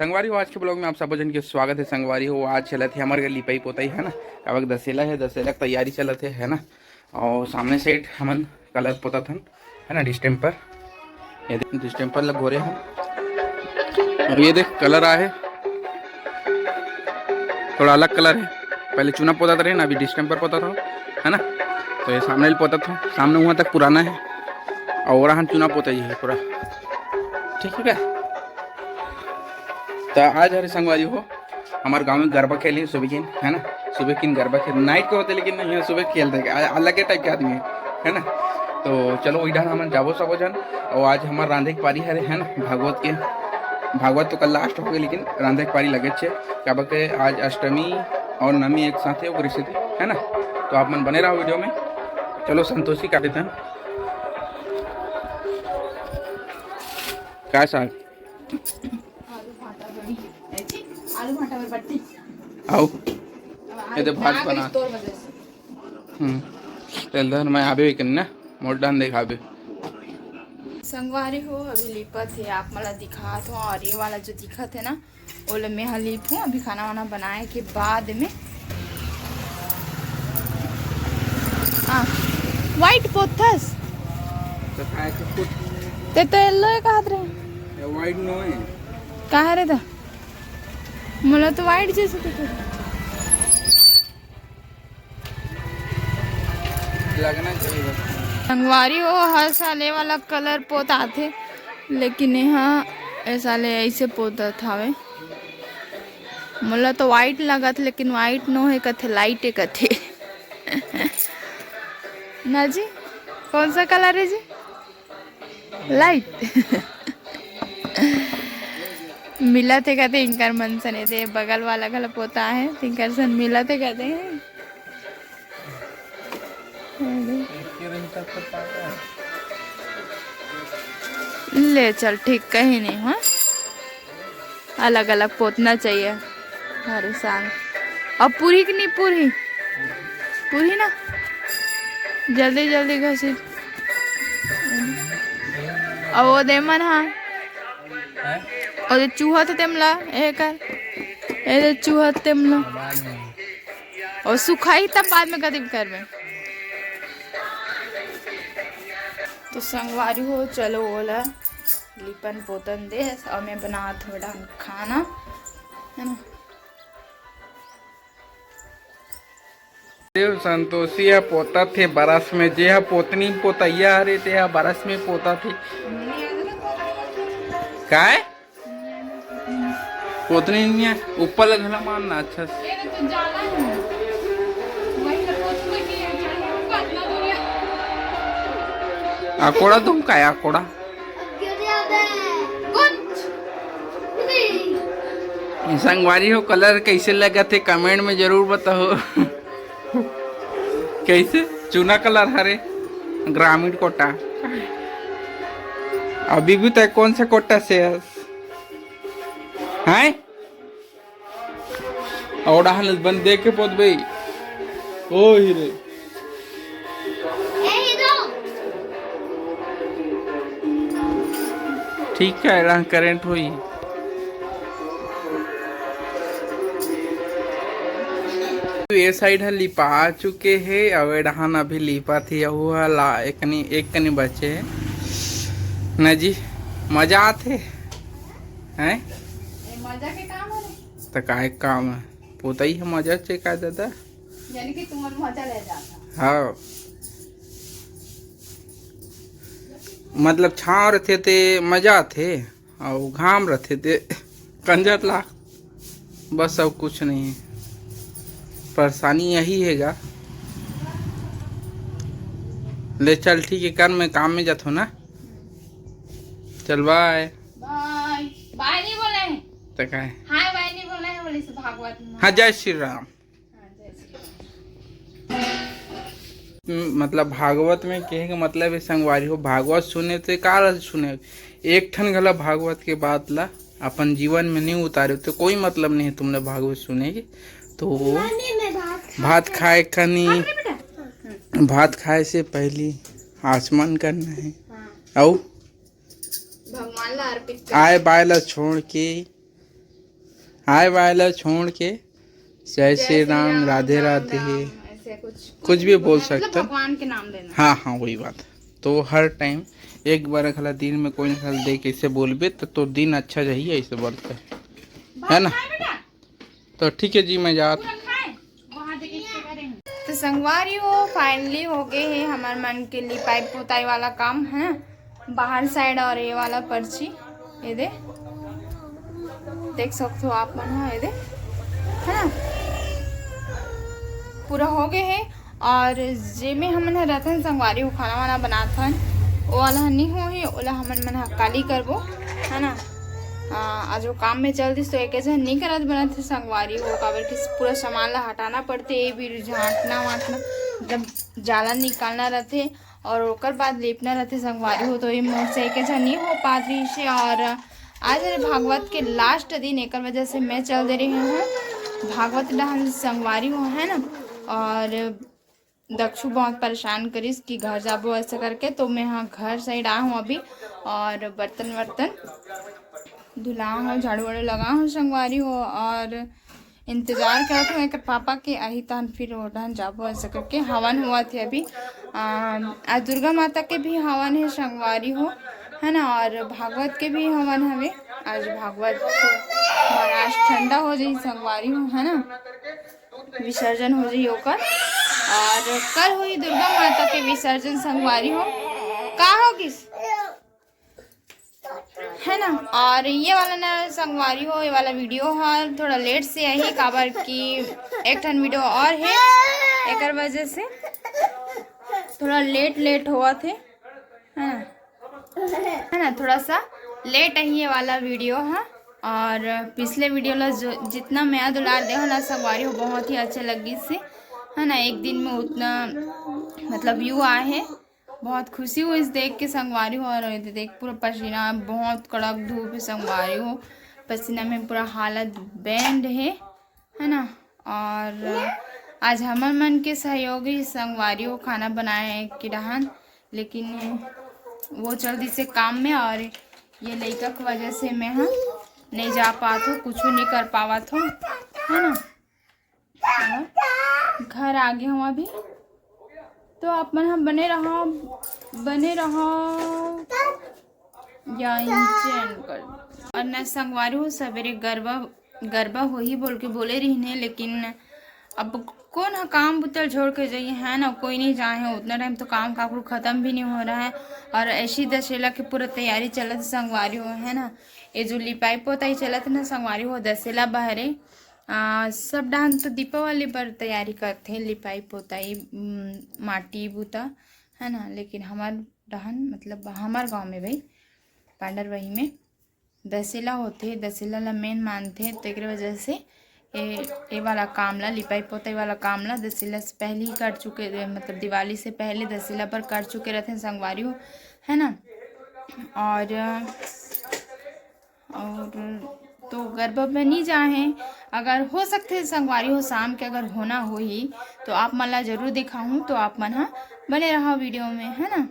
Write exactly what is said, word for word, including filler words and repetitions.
संगवारी हो, आज के ब्लॉग में आप सब जन के स्वागत है। संगवारी हो, आज चलत हे हमर घर लिपाई पोताई, है ना। काबर के दशहरा है, दशहरा के तैयारी चलत है, है ना। और सामने सेट हमन कलर पोतत हन, है ना, डिस्टेम्पर। ये देख, डिस्टेम्पर लग हो रहे हैं। और ये देख, कलर आए, थोड़ा अलग कलर है। पहले चूना पोतात रहे ना, अभी डिस्टेम्पर पोतात हो, है ना। तो ये सामने भी पोतात हो, सामने वहाँ तक पुराना है। और वहाँ चूना पोता ही है पूरा, ठीक है। तो आज हरे संगवारी हो, हमारे गांव में गरबा खेले सुबह किन, है ना। सुबह किन गरबा खेल, नाइट के होते, लेकिन यहाँ सुबह खेलते हैं, अ-, अलग ही टाइप के आदमी है, है ना। तो चलो, वही डाल हमन जाबो सबो जन। और आज हमार रांधे के पारी हरे, है ना, भागवत के। भागवत तो कल लास्ट हो गए, लेकिन रांधे के पारी लगे छे, काबर के आज अष्टमी और नवमी एक साथ है, ओकरे सेती, है ना। तो आप मन बने रहो वीडियो में। चलो, संतोषी काट देते हैं। काय साग? आलू भाटा बर बट्टी। आओ। अब ये तो आज भात आगे बना। तोर वजह से। हम्म। तेल धर, मैं आबे भी करना, मोर डान देखाबे। संगवारी हो, अभी लिपत है, आप मला दिखात हो, और ये वाला जो दिखत है ना, ओला मैं ह लिपहूँ अभी खाना वाना बनाए के बाद में। हाँ, वाइट पोथस। तो काय के कुछ ते तो येलो है कहत रहे। ये वाइट नो है। कहाँ रे दा? मोला तो वाइट जैसे दिखे। लगना चाहिए बस। संगवारी हो, हर साल ये वाला कलर पोत आथे, लेकिन यहाँ ए साल ऐसे पोतत हावे। मोला तो वाइट लगत, लेकिन वाइट नो है कथे, लाइट है कथे। ना जी, कौन सा कलर है जी? लाइट। मिलत हे कथे, इंकर मन सने दे, बगल वाला घला पोता है, तिंकर सन मिलत हे कथे। ले चल, ठीक कहीं नहीं, हाँ। अलग अलग पोतना चाहिए हर साल। अब पूरी कि नहीं पूरी? पूरी ना, जल्दी जल्दी घसीट। अब वो दे मन, हाँ। हैं? और जो चूहा तो तेमला, ए कर, ए जो चूहा तेमला। बाद में। और सुखाई तब बाद में कदी करबे। तो संगवारी हो, चलो ओला लिपन पोतन दे, और मैं बनात हूँ डान खाना, है ना। देव संतोषी ह पोतत हे बरस में, जे ह पोतनी पोतैया हरे, ते ह बरस में पोतत हे। काय? पोतनी नहीं है, ऊपर ले घला मारना अच्छा से। अकोड़ा तुम काय अकोड़ा? संगवारी हो, कलर कैसे लगत हे, कमेंट में जरूर बताओ। कैसे चूना कलर हरे, ग्रामीण कोटा। अभी भी तय कौन सा कोटा से हस? हैं? और डहान बन देख के पोत भाई। ओ हीरे। ठीक है, रहा करंट होई। तो ये साइड ह लिपा चुके हे, अउ ए डहान अभी लिपत हे, अहू ह ला-, एक कनी, एक कनी बचे हे। न जी, मजा आथे, हैं? ए, मजा के काम हरे। त काय काम हे? पोतई ह मजा चे का दादा? यानी कि तुमन मजा ले जाता। हाँ। मतलब छाँव रथे ते मजा आथे, अउ घाम रथे ते कंजत ला। बस, अउ कुछ नहीं हे। परेशानी यही हे गा। ले चल, ठीक हे, कर, मैं काम में जाथों ना। चल, बाय। बाय। बाय नहीं बोले हैं। त काय? हाय बाय नहीं बोले हैं, बोले से भागवत में। हाँ, जय श्री राम। हाँ, जय श्री राम। हम्म, मतलब भागवत में कहे के मतलब हे संगवारी हो, भागवत सुने ते का ल सुने, एक ठन घला भागवत के बात ला अपन जीवन में नहीं उतारे तो कोई मतलब नहीं हे तुमने भागवत सुने के। तो भात खाए खनी, भात खाए से पहली आचमन करना हे। हाँ। अउ भगवान ला अर्पित कर। आए बाय ला छोड़ के हाय बाय ला छोड़ के जय श्री राम, राधे राधे। राम, ऐसे कुछ कुछ भी बोल मतलब सकते हैं। भगवान के नाम लेना। हाँ हाँ, वही बात। तो हर टाइम एक बार खाला दिन में कोई ना खाला दे के ऐसे बोलबे तो तोर दिन अच्छा जाही, ऐसे बोलते हैं, है ना? खाए बेटा, तो ठीक है जी, मैं जात पूरा खाए, वहाँ देख के करेंगे। तो संगवारी हो, फाइनली हो गए है हमार मन के लिपाई पोताई वाला काम, है ना, बाहर साइड। और ये वाला पर्ची, ये दे, देख सकते हो आप मन, हाँ, ये दे, है ना, पूरा हो गए है। और जे में हमन ह रथन संगवारी हो, खाना वाना बनाथन, वो वाला ह नहीं होही, ओला हमन मन ह काली करबो, है ना। आ, आज वो काम में चल दिस तो एक झन नहीं करत बनत है संगवारी हो, काबर कि पूरा सामान ला हटाना पड़ते, ये भी झांटना वाटना, मतलब जाला निकालना रहते और ओकर बाद लेपना रहते संगवारी हो, तो ये मोर से एक झन नहीं हो पात रही से। और आज है भागवत के लास्ट दिन, एकर वजह से मैं चल दे रही हूँ भागवत डहन संगवारी हो, है ना। और दक्षु बहुत परेशान करिस कि घर जाबो ऐसे करके, तो मैं हाँ घर साइड आ हूँ अभी। और बर्तन वर्तन धुला हूँ, झाड़ू वाड़ू लगा हूँ संगवारी हो। और इंतजार करत हूँ एकर पापा के, आही तहन फिर ओढ़न जाबो ऐसे करके। हवन हुआ थे अभी, आ, आज दुर्गा माता के भी हवन है संगवारी हो, है ना, और भागवत के भी हवन हवे। आज भागवत तो महाराज ठंडा हो जाई संगवारी हो, है ना, विसर्जन हो जाई ओकर। और कल हुई दुर्गा माता के विसर्जन संगवारी हो। का हो गिस, है ना। और ये वाला ना संगवारी हो, ये वाला वीडियो ह थोड़ा लेट से आही, काबर कि एक ठन वीडियो और है, एकर वजह से थोड़ा लेट लेट होवत है, है ना, है ना, थोड़ा सा लेट आही ये वाला वीडियो ह। और पिछले वीडियो ला जो जितना मया दुलार दे हो ना संगवारी हो, बहुत ही अच्छे लगी से, है ना। एक दिन में उतना मतलब व्यू आए है, बहुत खुशी हुई इस देख के संगवारी हो। और ये देख पूरा पसीना, बहुत कड़क धूप है संगवारी हो, पसीना में पूरा हालत बैंड है, है ना। और आज हमर मन के सहयोगी संगवारी हो खाना बनाए के डहान, लेकिन वो चल दिसे काम में और ये लइका के वजह से मैं ह नहीं जा पात हो, कुछ नहीं कर पावत हो, है ना। और घर आ गए हूँ अभी, तो आप मन ह बने रहा, बने रहा या इंजन कर। और न संगवारी हो, सवेरे गरबा गरबा होही बोल के बोले रहिन हे, लेकिन अब कौन ह काम बुतल छोड़ के जाइए, है ना, कोई नहीं जाए है। उतना टाइम तो काम काकरू खत्म भी नहीं हो रहा है। और ऐसी दशहरा की पूरा तैयारी चलत संगवारी हो, है ना। ये जो लिपाई पोताई चलत ना संगवारी हो, दशहरा बहरे, आ, सब डहान तो दीपावली बर तैयारी करथे, लिपाई पोताई, उम, माटी बुता, है ना। लेकिन हमार डहान, मतलब हमार गांव में भाई, पांडरवही में दशहरा होथे, दशहरा ला मेन मानथे, तो एकरे वजह से ए, ए वाला काम ला, लिपाई पोताई वाला काम ला दशहरा से पहले ही कर चुके, मतलब दिवाली से पहले दशहरा पर कर चुके रहते हैं संगवारी हो, है ना। और और तो गरबा में नहीं जाए हैं, अगर हो सकते संगवारी हो शाम के अगर होना होही तो आप मन ला जरूर दिखाहूँ, तो आप मन ह बने रहा वीडियो में, है ना।